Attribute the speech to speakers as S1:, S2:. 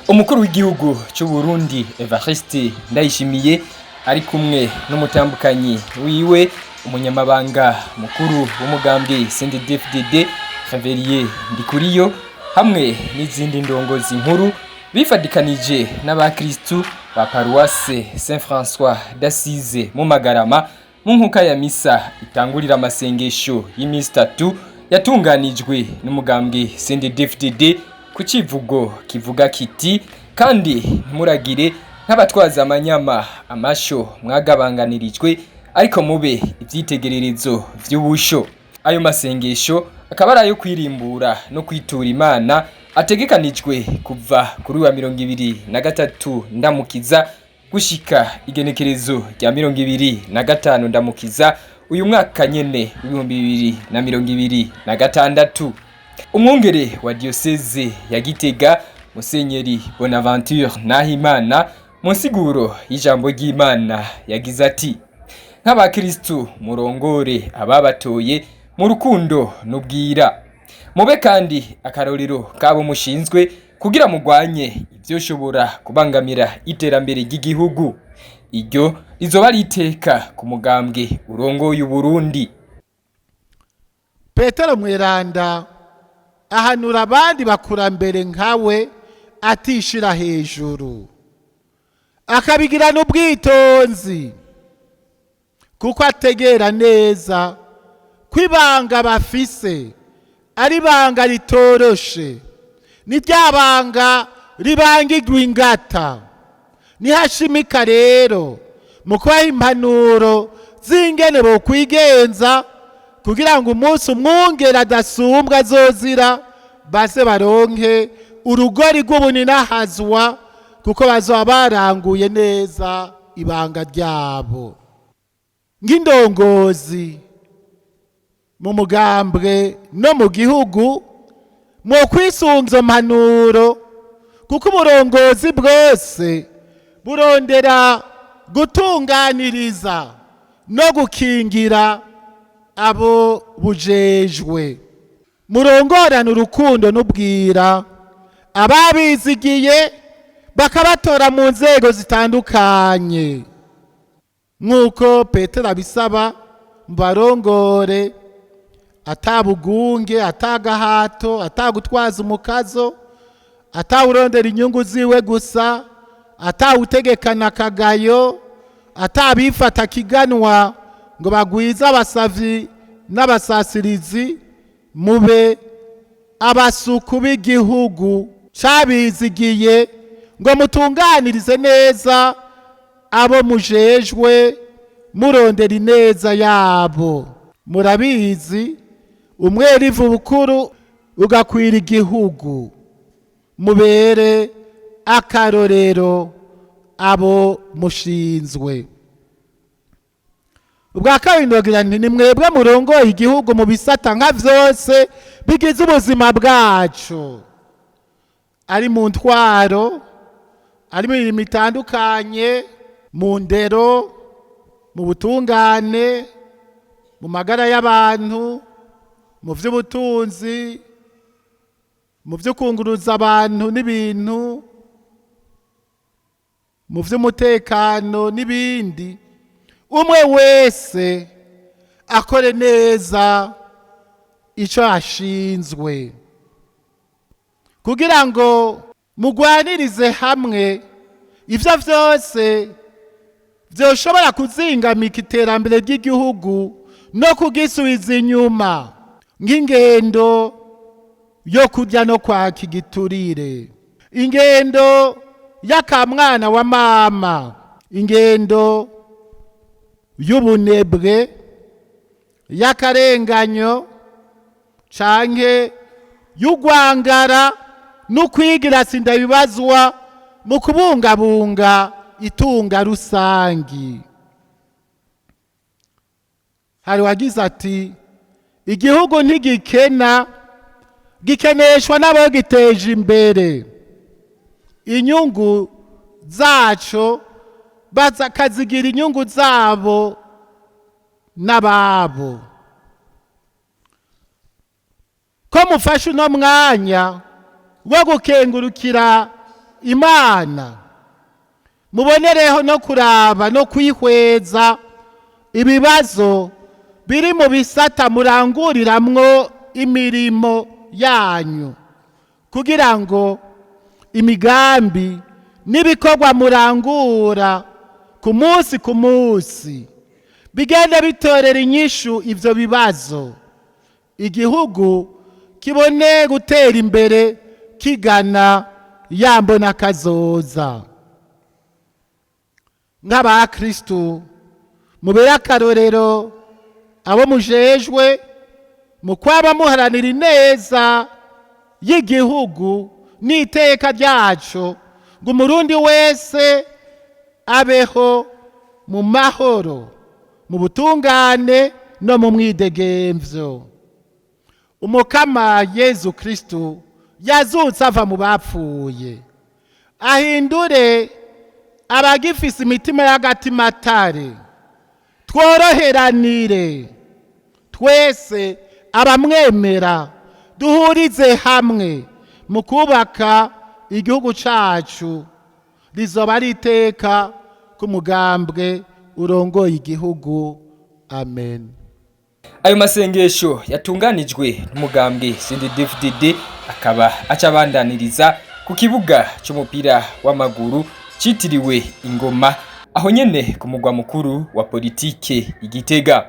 S1: Umukuru w'igihugu cy'u Burundi Evariste Ndayishimiye ari kumwe n'umutambukanyi wiwe, umunyamabanga mukuru w'umugambi CNDD-FDD Xavier Ndikuriyo, hamwe n'izindi ndongozi nkuru, bifadikanije n'abakristu ba paruwase Saint François d'Assise mu Magarama mu nkuka ya misa itangurira amasengesho y'iminsi itatu yatunganijwe n'umugambwe CNDD-FDD ku civugo kivuga kiti: "Kandi ntimuragire nk'abatwaza amanyama amasho mwagabanganirijwe, ariko mube ivyitegererezo vy'ubusho." Ayo masengesho akaba ari ayo kwirimbura no kwitura Imana, ategekanijwe kuva kuri wa 23 Ndamukiza gushika igenekerezo rya 25 Ndamukiza uyu mwaka nyene w'2026. Umwungere wa diyoseze ya Gitega, Musenyeri Bonaventure Nahimana, mu nsiguro y'ijambo ry'Imana yagize ati: "Nk'abakristu murongore ababatoye mu rukundo n'ubwira, mube kandi akarorero k'abo mushinzwe kugira mugwanye ivyoshobora kubangamira iterambere ry'igihugu. Iryo rizoba ari iteka ku mugambwe urongoye Uburundi."
S2: Petero Mweranda ahanura abandi bakurambere nkawe atishira hejuru, akabigirana ubwitonzi, kuko ategera neza ko ibanga bafise ari ibanga ritoroshe. Ni rya banga ribangirwa ingata. Nihashimika rero mu kubaha impanuro z'ingene bokwigenza kugira ngo umunsi umwungere adasumbwa azozira, baze baronke urugori rw'ubuninahazwa, kuko bazoba baranguye neza ibanga ryabo nk'indongozi mu mugambwe no mu gihugu. Mu kwisunga izo mpanuro, kuko uburongozi bwose burondera gutunganiriza no gukingira abo bujejwe, murongorane urukundo n'ubwira ababizigiye bakabatora mu nzego zitandukanye, nk'uko Petero abisaba: mubarongore atabugunge, atagahato, atagutwaza umukazo, atawurondera inyungu ziwe gusa, atawutegekana akagayo, atabifata kiganwa ngo bagwize abasavyi n'abasasirizi. Mube abasuku b'igihugu cabizigiye ngo mutunganirize neza abo mujejwe, murondera ineza yabo. Murabizi, umwerivu bukuru ugakwira igihugu. Mubere akarorero abo mushinzwe. Ubwa kabiri ndogira nti: ni mwebwe murongoye igihugu mu bisata nka vyose bigize ubuzima bwacu, ari mu ntwaro, ari mu mirimo itandukanye, mu ndero, mu butungane, mu magara y'abantu, mu vy'ubutunzi, mu vyo kunguruza abantu n'ibintu, mu vy'umutekano n'ibindi. Umwe wese akore neza ico ashinzwe kugira ngo mugwanirize hamwe ivyo vyose vyoshobora kuzingamika iterambere ry'igihugu no kugisubiza inyuma, nk'ingendo yo kurya no kwaka igiturire, ingendo y'akamwana wa mama, ingendo y'ubunebwe, y'akarenganyo canke y'ugwangara n'ukwigira sindabibazwa mu kubungabunga itunga rusangi. Hari wagize ati: "Igihugu ntigikena, gikeneshwa n'abagiteje imbere, inyungu zaco bakazigira inyungu zabo n'ababo." Ko mufashe uno mwanya wo gukengurukira Imana, mubonereho no kuraba no kwihweza ibibazo biri mu bisata muranguriramwo imirimo yanyu, kugira ngo imigambi n'ibikorwa murangura ku munsi ku munsi bigende bitorera inyishu ivyo bibazo, igihugu kibone gutera imbere kigana ya mbona kazoza. Nk'abakristu, mubere akarorero abo mujejwe mu kwaba muharanira ineza y'igihugu n'iteka ryaco, ngo Umurundi wese abeho mu mahoro, mu butungane no mu mwidegemvyo. Umukama Yezu Kristu yazutse ava mu bapfuye ahindure abagifise imitima y'agatimatare, tworoheranire twese abamwemera, duhurize hamwe mu kubaka igihugu cacu. Rizoba ari iteka k'umugambwe urongoye igihugu. Amen.
S1: Ayo masengesho yatunganijwe n'umugambwe CNDD-FDD akaba aca abandaniriza ku kibuga c'umupira w'amaguru citiriwe Ingoma, aho nyene ku mugwa mukuru wa politike, Igitega.